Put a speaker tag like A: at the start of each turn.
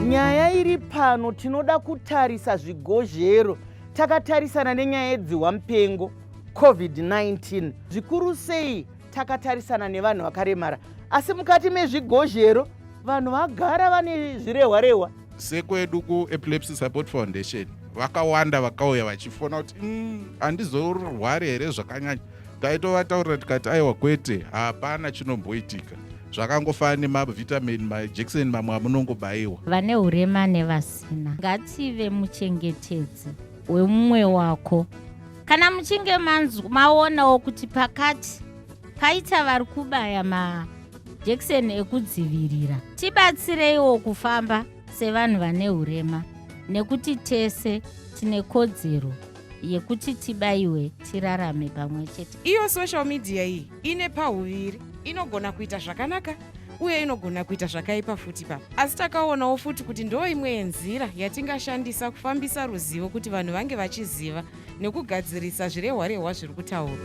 A: Nyaya iri pano, tinoda kutarisa zvigozhero takatarisana nenyaya yedzihwa mupengo COVID-19, zvikuru sei takatarisana nevanhu vakaremara. Asi mukati mezvigozhero vanhu vagara vane zvirehwa rehwa.
B: Sekwedu kuEpilepsy Support Foundation, vakawanda vakauya vachifona kuti handizorwari here zvakanyanya?" Taitovataurira tikati, "Aiwa, kwete, hapana chinomboitika. Zvakangofanana nemavitamin, majekiseni mamwe amunongobayiwa."
C: Vane urema nevasina, ngative muchengetedzi wemumwe wako. Kana muchinge maonawo kuti pakati paita vari kubaya majekiseni ekudzivirira, tibatsireiwo kufamba sevanhu vane urema, nekuti tese tine kodzero yekuti tibayiwe, tirarame pamwe chete.
D: Iyo social media iyi ine pahuviri: inogona kuita zvakanaka uye inogona kuita zvakaipa futi papa. Asi takaonawo futi kuti ndo imwe yenzira yatingashandisa kufambisa ruzivo kuti vanhu vange vachiziva nekugadzirisa zvirehwa rehwa zviri kutaurwa.